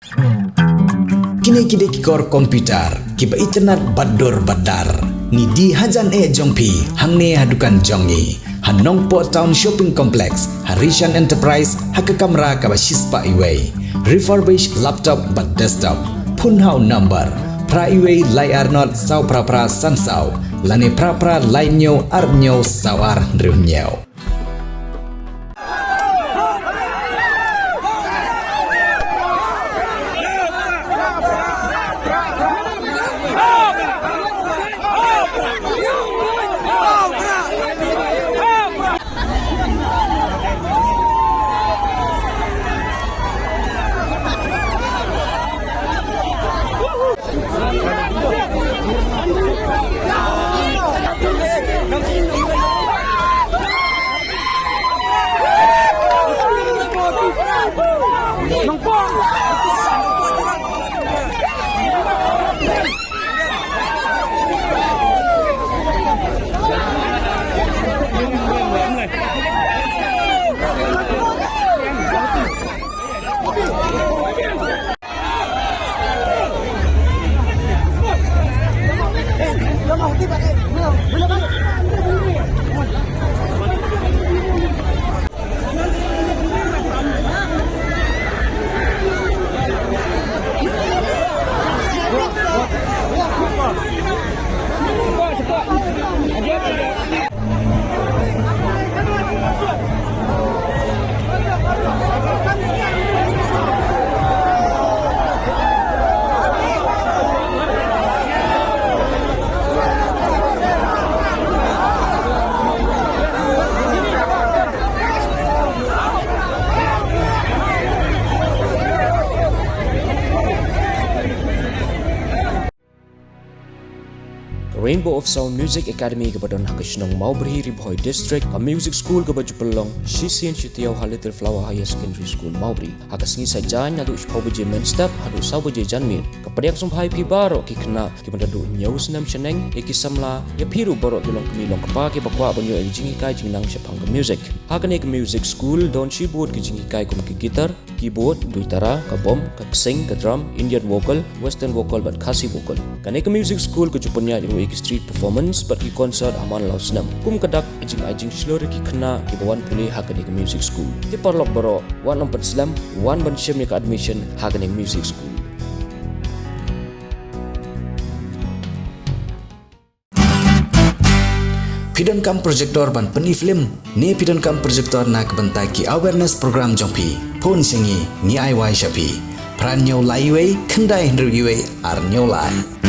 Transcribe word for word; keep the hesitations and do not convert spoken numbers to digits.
Kine ki dei ki kor computer kiba itynnad bad dur bad dar. Ngi die hajan eh jong phi hangne ha dukan jong ngi ha Nongpoh Town Shopping Complex, ha Rishan Enterprise, ha ka kamra kaba shispah iwei. Refurbished laptop bad desktop. Phone ha u number phra iwei lai ar not saw phra phra san saw lane phra phra lai hynñiew ar hynñiew saw ar hynriew hynñiew. Ka Rainbow of Sound Music Academy kaba don ha ka shnong Mawbri, Ri Bhoi District, ka music school kaba ju pynlong shisien shi taïew ha Little Flower Higher Secondary School Mawbri. Ha ka sngi Saitjaiñ naduh shiphew baje mynstep haduh saw baje janmiet. Ka pdiang sngewbha ïa phi baroh ki khynnah kiba naduh hynñiew snem shaneng, ïa ki samla, ïa phi ruh baroh ki longkmie longkpa kiba kwah ban ïoh ïa ka jinghikai jingnang shaphang ka music. Ha kane ka music school don shibun ki jinghikai kum ki guitar, keyboard, duitara, ka bom, ka ksing, ka drum, Indian vocal, western vocal bad Khasi vocal. Kane ka music school ka ju pynïaid ruh ïa ki street performance bad ki concert ha man la u snem. Kum ka dak ka jingai jingshlur ïa ki khynnah kiba wan pule ha kane ka music school. Te paralok baroh, wat nym pynslem, wan ban shim ïa ka admission ha kane ka music school. Phi donkam projector ban pyni film ne phi donkam projector na ka bynta ki awareness program jong phi? Phone sha ngi, ngi ai wai sha phi. Phra hynñiew lai iwei, khyndai hynriew iwei, ar hynñiew lai.